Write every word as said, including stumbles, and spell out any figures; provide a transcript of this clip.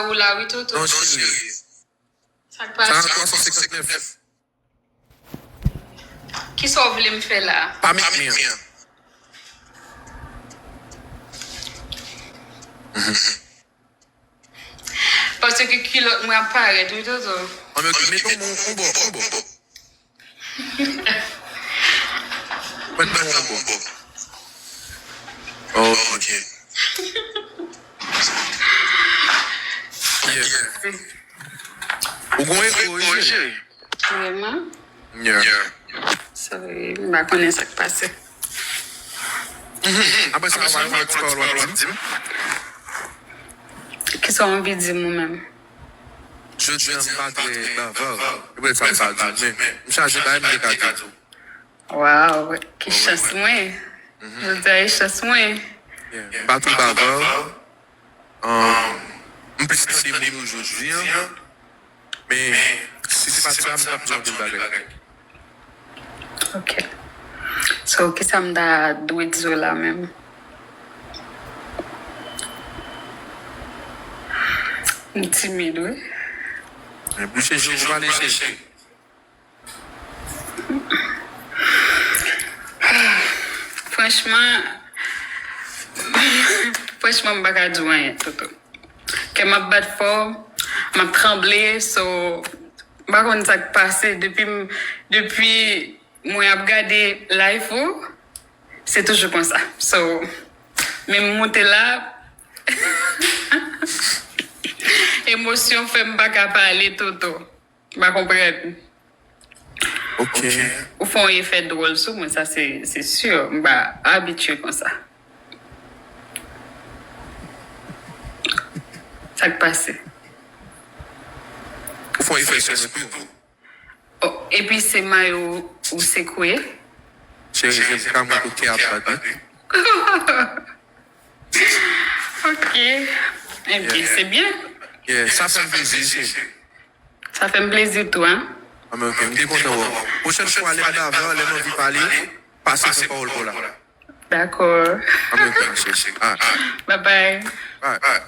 Ou la wi, Toto. Non, cheri. Sa k pase? Sa a twa san senkant nèf. Kisa w vle m fè la? Pa met men an. Paske kilòt mwen ap parèt, wi, Toto. An, men, ok, met yon, yon bò, yon bò. Mwen nan yon bò. Oh, ok. Yeah. Ou gon ego, wi, cheri. Vrèman? Yeah. Sorry, m pa konnen sa k pase. Apre sa, w ap fè yon ti pawòl w ap di m. Kisa w anvi di m ou menm? Jodi a, m pa trè bavard. Se pou sa m pa di w, men m chaje bagay m te ka di w. Waw, ki chans mwen. Jodi a, e chans mwen. Yeah, m pa twò bavard. Um, m plis tande moun yo jodi a. Men, si se pa t sa, m t ap di w anpil bagay. Ok. So, kisa m ta dwe di w la menm? M timid, wi. Men bouche je w, pale cheri. Franchman, franchman, m pa ka di w anyen, Toto. Kè m ap bat fò, m ap tranble, so, m pa konn sa k pase depi m, depi mwen ap gade live ou, se toujou konsa. So, men m moute la, emosyon fè m pa ka pale, Toto. M pa konprann. Ok. Ou fè yon efè dwòl sou mwen, sa se, se si. M pa abitye konsa. Sa k pase? Ou fè yon efè sou mwen tou. Oh, epi se mayo ou sekwe? Cheri, se m ka mwen kote ap bat, wi. Ok. Ebyen, yeah, se byen. Yeah, sa fè m plezi, cheri. Sa fè m plezi tou, en. Ah, men ok, m te kontan wè w. Pwochèn fwa, lè m bavard, lè m anvi pale, pase pran pawòl pa w la. Dakò. Ah, men ok, ma chérie. Ah. Bye bye. Bye.